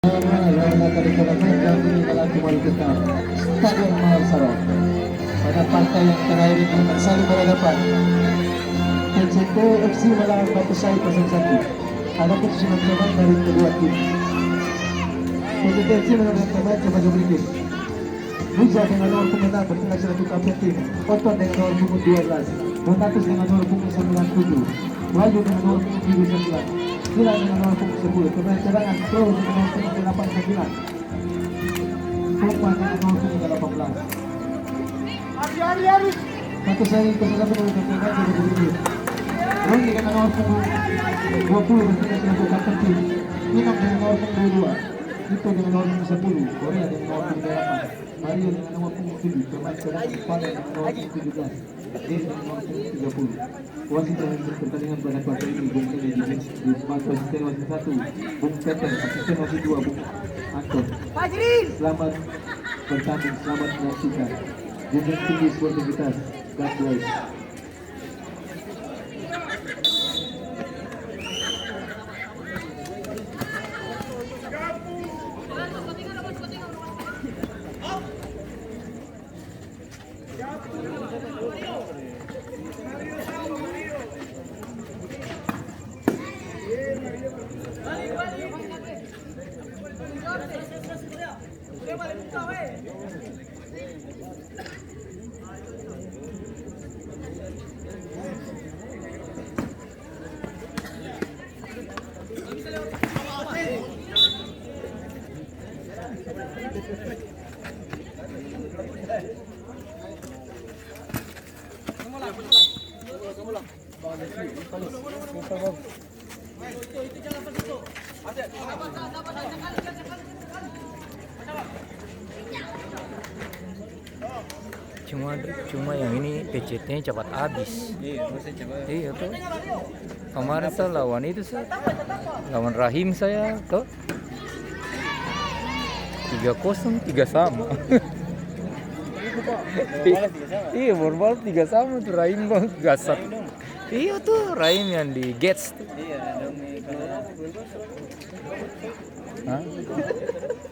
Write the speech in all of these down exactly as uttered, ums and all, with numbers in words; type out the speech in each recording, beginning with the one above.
Stadion Mahasaroa. Pada partai yang terakhir ini akan saling berhadapan. P C T F C melawan Batu Sayu kosong satu. Ada kesusunan pemain dari kedua tim. P C T F C melawan pemain sebagai berikut. Rizal dengan nomor punggung enam bertindak selaku kapten tim. Oton dengan nomor punggung dua belas. Donatus dengan nomor punggung sembilan tujuh. Wahyu dengan nomor punggung tujuh sembilan. Gilang dengan nomor punggung sepuluh. Pemain cadangan Pro dengan nomor punggung delapan sembilan. Kompa dengan nomor punggung delapan belas. Satu saya ikut satu dengan nomor punggung tujuh. Roni dengan nomor punggung dua puluh bertindak selaku kapten tim. Inam dengan nomor punggung dua puluh dua. Ito dengan nomor punggung sepuluh. Korea dengan nomor punggung delapan. Mario dengan nomor punggung tujuh, pemain cadangan Fadel dengan nomor punggung tujuh belas, Dev dengan nomor punggung tiga puluh. Wasit pemimpin pertandingan pada partai ini, Bung Ene di, di bantu asisten wasit satu, Bung Peter, asisten wasit dua, Bung Anton. Selamat bertanding, selamat menyaksikan. Junjung tinggi sportivitas. God bless. Cuma, cuma yang ini P C T-nya capat abis. Iya, maksudnya capat. Iya, tuh. Kemarin saya lawan itu, saya lawan Rahim saya, tuh. Tiga kosong, tiga sama. Iya, baru balas tiga sama tuh Rahim, Bang. Gasat. Iya tuh, Rahim yang di Gates tuh. Iya, dong, nih, kalau Hah?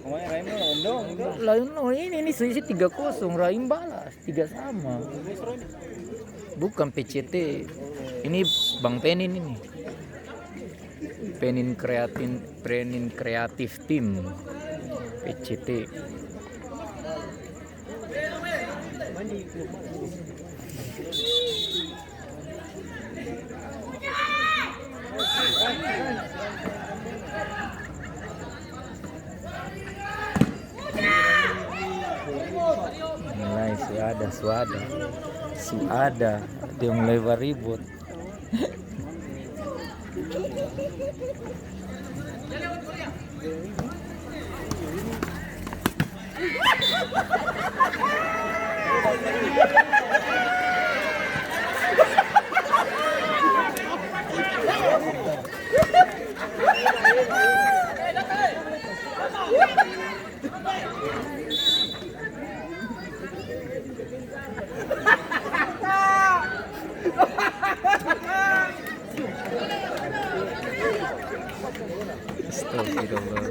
Pokoknya Rahim tuh lawan dong, gitu. Lawan dong, ini, ini selisih tiga kosong, Rahim balas tiga sama. Bukan P C T. Ini Bang Penin ini. Penin Kreatin-, Penin Kreatif Tim, P C T. Mulai su ada, su ada, su ada. Dia mulai baribut. Astagfirullah.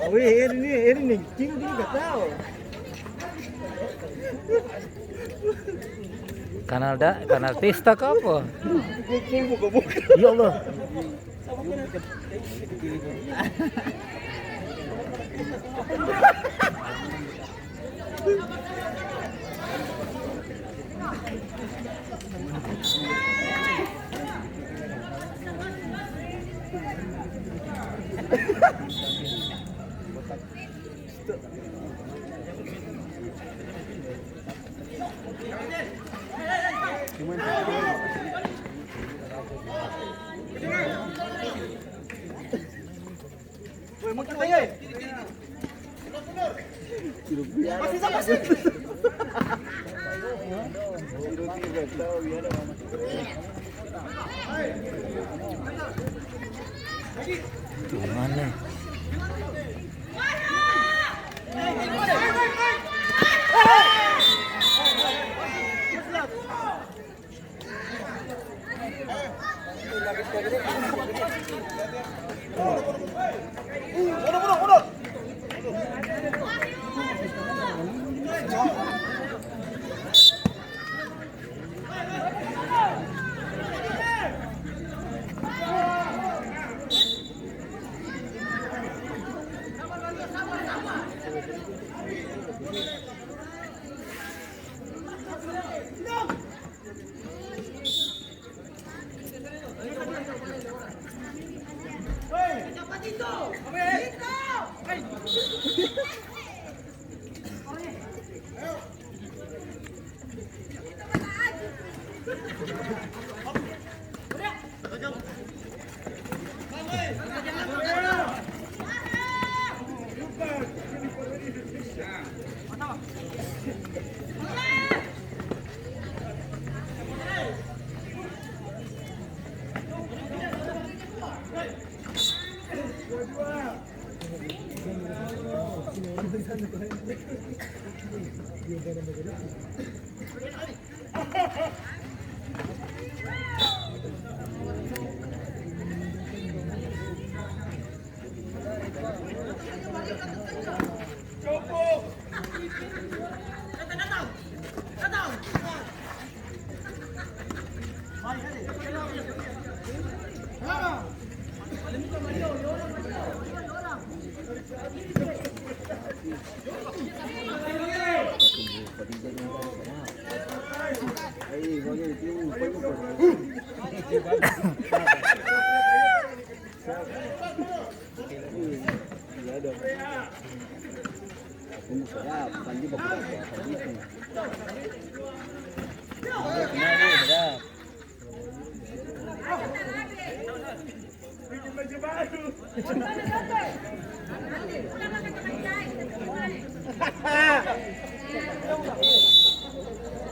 Awe, Eri ni, Eri ni, tim dia nggak tahu. Kanal da-, kanal pesta ka apa? Ya Allah. Tuh, mana?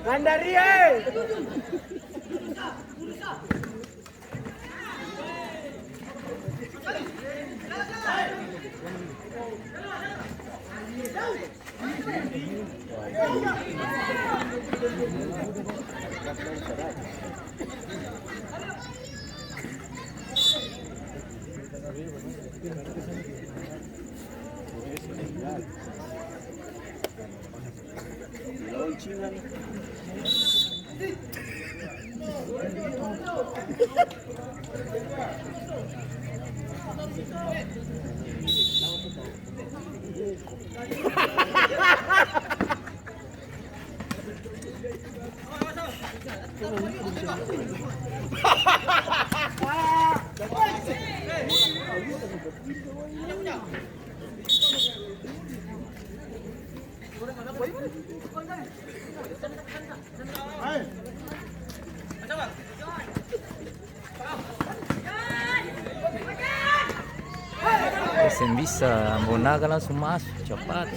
Gandaria, eh! Seng bisa, Ambonaga langsung maso, capat.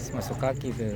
Maso kaki tu.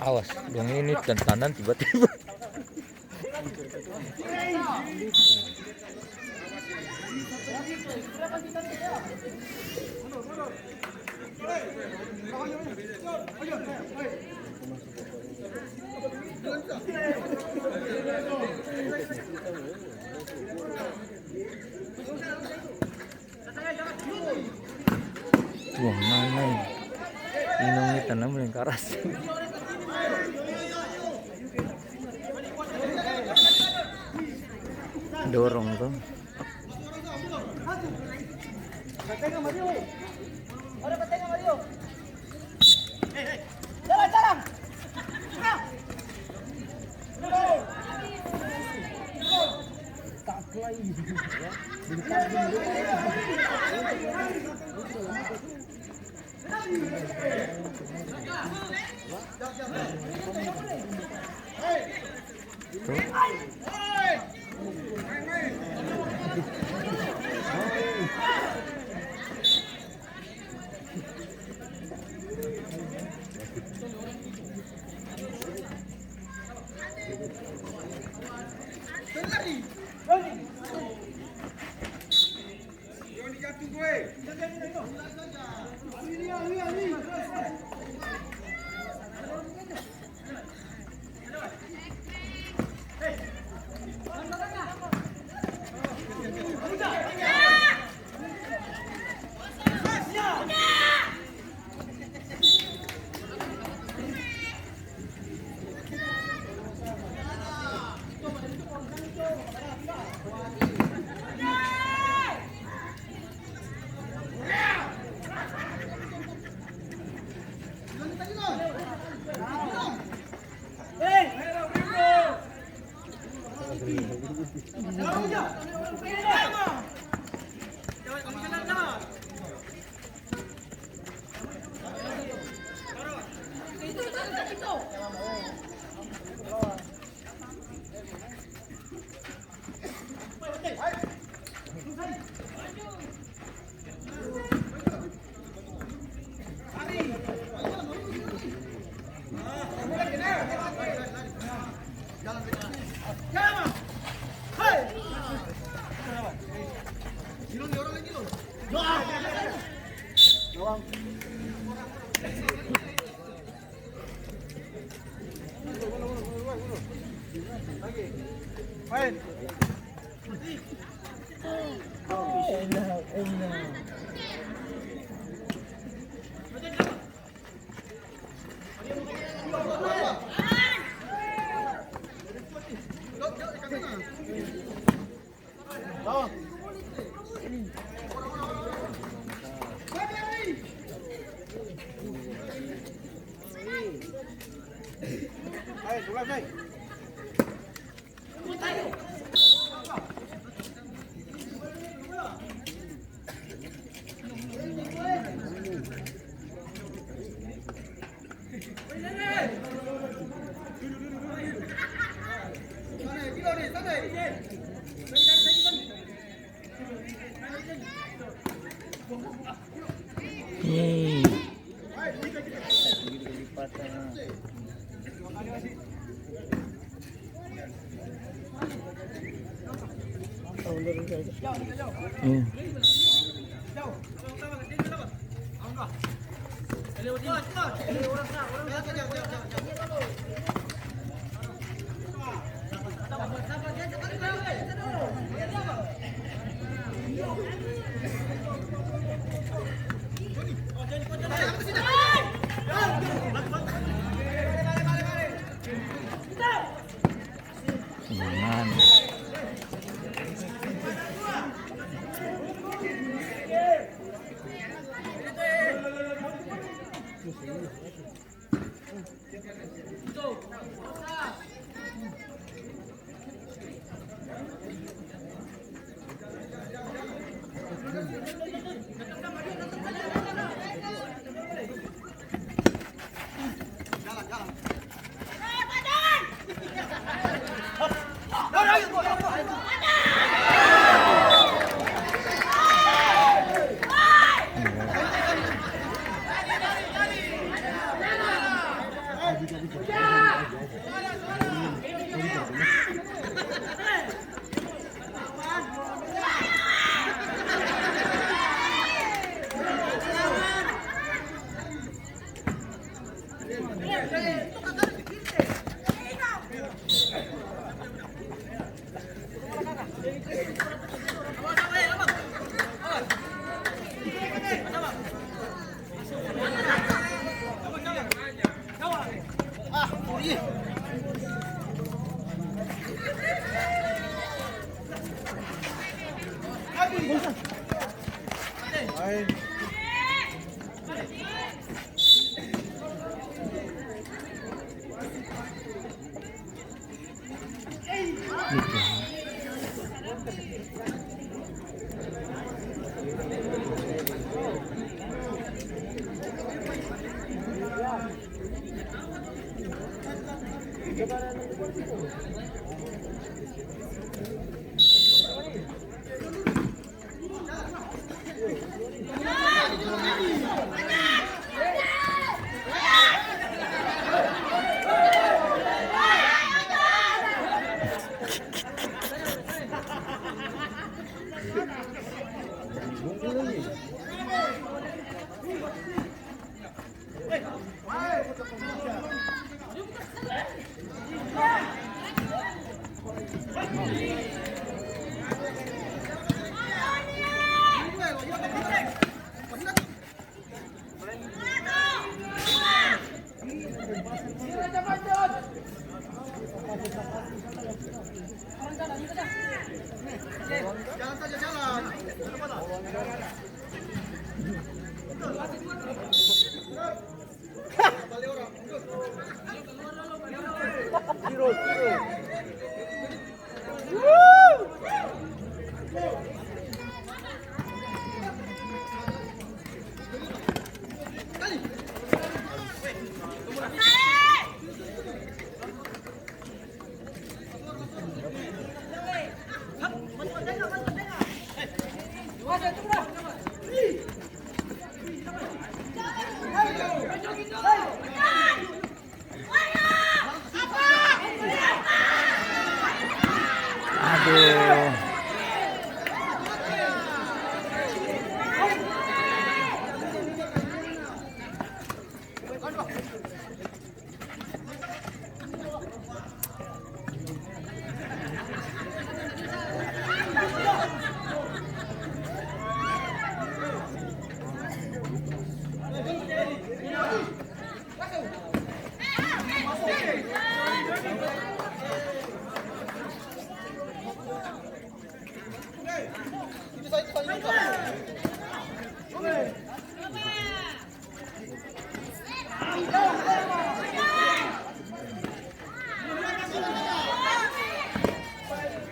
Awas, dong ini tantangan tiba-tiba. Wah, mana ini? Inong ni tanam yang karas. Dorong tuh. Aduh.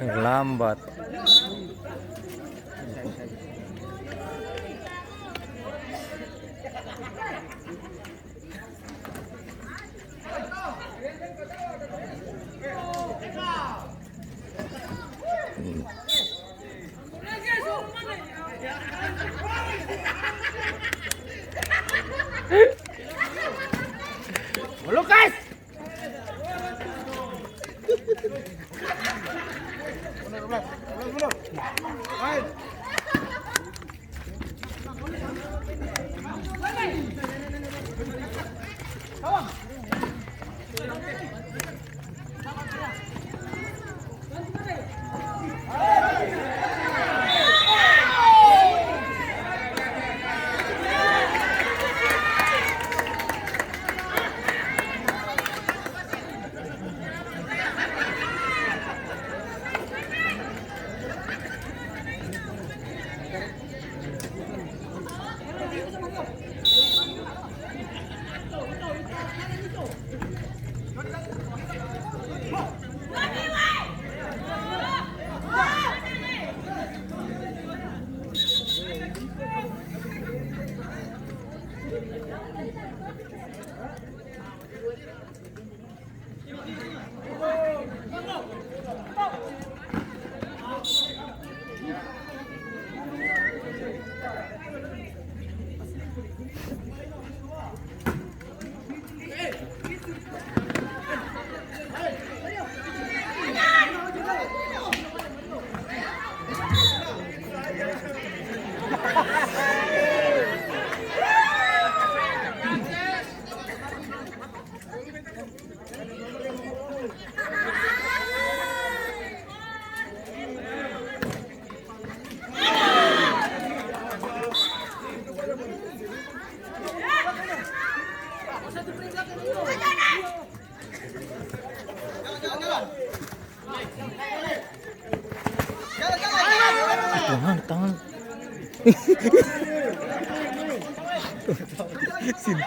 Terlambat. Lukas!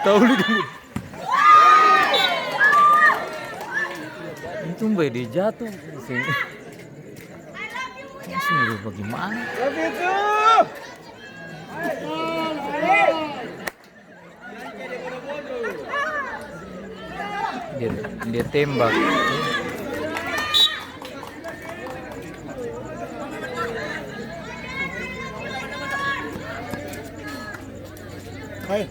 Tauli dulu. Untung bae dia jatuh. Seng. Ini seng bagimana? Dia, dia tembak. Hai.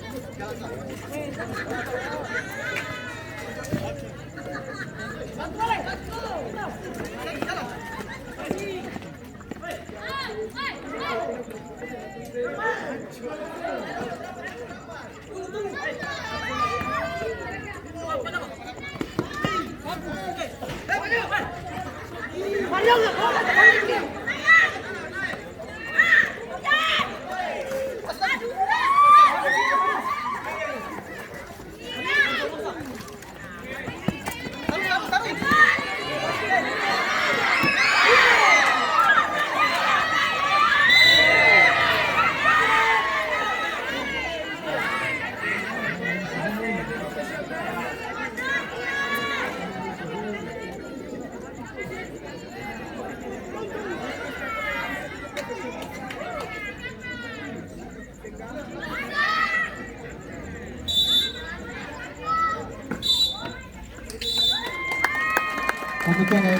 Kapiten